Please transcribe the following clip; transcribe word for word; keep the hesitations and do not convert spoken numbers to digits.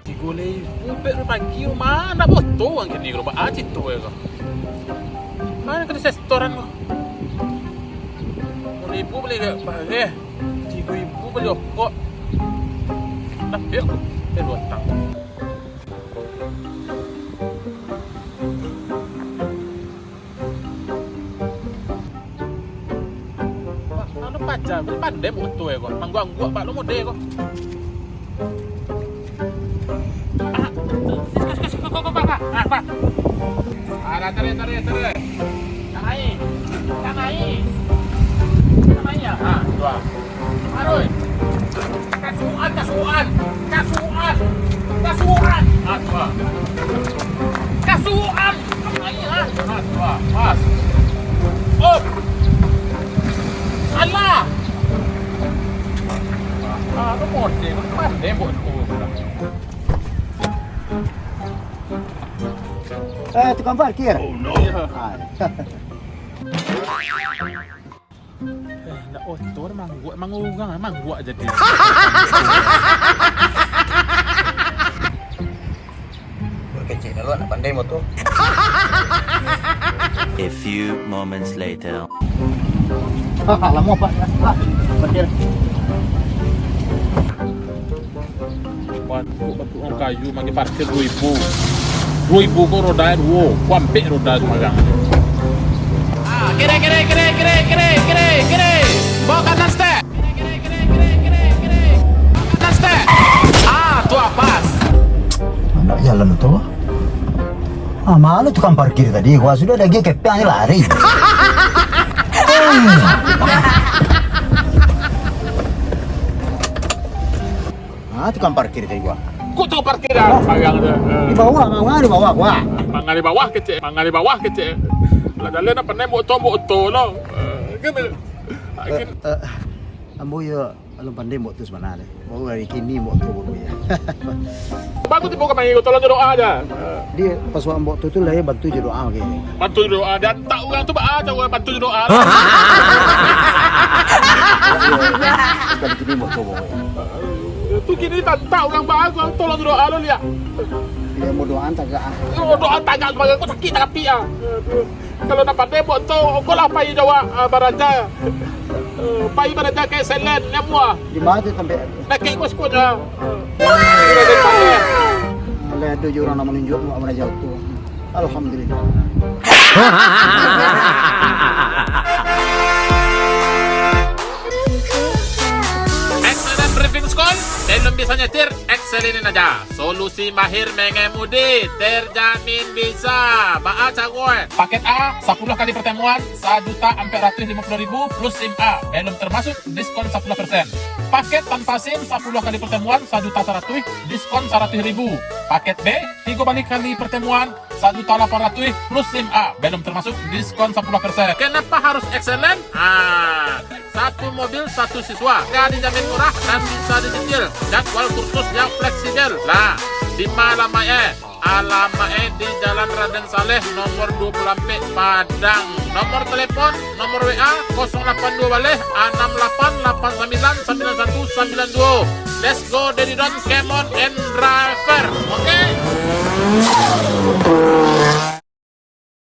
Tigo ribu pek pagi, ma ndak boto urang kini ko, baa cito e ko. Ma nan ka disetoran ko. Limo ribu bali bareh, tigo ribu bali rokok. Tapi aku, eh, duo tak. Wah, anu paja, bari pandai moto e ko. Mangguak-angguak bak lo mode ko. Ah, siko, siko, siko, ko, ko, ko, ko. Ah, ko. Ah, dah, tarik, tarik, tarik. Ka naiak. Ka naiak. Ka naiak, ah. Ah, dua. Aduh. Kasuan, kasuan, kasuan, kasuan. Ah, dua. Kasuan. Ayo, ah, dua. Pas. Up. Alah. Ah, lu mode, lu pandai buat tu. Eh, tukang parkir. Oh, no. Ah. Eh, ndak oto, mangguak, mangguak, mangguak jadi. Kecek dah lu, anak pandai moto. A few moments later. Lamo, Pak. Pak, parkir. Batuak, batuak urang kayu, mangga parkir duo ribu. Duo ribu ko roda duo, ko ampek roda sabarang. Ah, kiri, kiri, kiri. Bawa kanan stek. Kiri, kiri, kiri. Bawa kanan stek. Ah, tu pas. Anak jalan tu. Ah, ma lo tukang parkir tadi? Wah, sudah dah gaya kepeng ni lari. Ah, tukang parkir tadi gua. Kok tukang parkir dah? Sabarang tu. Di bawah, manga di bawah gua. Manga di bawah kecek, manga di bawah kecek. Lah, jalan nak pandai moto, moto lo. Eh, kan? Eh, eh, ambo yo alun pandai moto sabana deh. Baru hari kini moto baru ya. Bagus tibo kamari ko, tolong jo doa aja. Di pas wak moto tu lah ya, bantu jo doa, oke. Bantu jo doa, dan tak urang tu baa caro bantu jo doa. Sekali kini moto baru ya. Tu kini tak, tak urang baa ko, tolong jo doa lo liak. Dia mau doaan tagak ah. Oh, doa tagak sabarang ko, sakik tagak api ah. Aduh. Kalau nak pandai buat tu, ko lah pai jo awak, ah, baraja. Eh, pai baraja ka Excellent, nyamuah. Di mana tu sampai? Nak kek ko sekuat ah. Sudah dari pandai. Alah, ado jo urang nak manunjuk awak baraja tu. Alhamdulillah. Excellent Driving School, belum bisa nyetir, Excellent-in aja. Solusi mahir mengemudi, terjamin bisa. Baa caro e? Paket A, sapuluh kali pertemuan, sajuta ampek ratuih limo puluah ribu plus SIM A, belum termasuk diskon sapuluh persen. Paket tanpa SIM, sapuluh kali pertemuan, sajuta saratuih, diskon saratuih ribu. Paket B, tigo bali kali pertemuan, sajuta lapan ratuih plus SIM A, belum termasuk diskon sapuluh persen. Kenapa harus Excellent? Ah, satu mobil, satu siswa. Harga dijamin murah dan bisa dicicil. Jadwal kursus yang fleksibel. Lah, di ma alamaik e? Alamaik e di Jalan Raden Saleh, nomor dua puluh ampek, Padang. Nomor telepon, nomor W A, kosong lapan dua baleh, anam lapan lapan sambilan sambilan satu sambilan dua. Let's go, Daddy Don, come on and driver. Oke?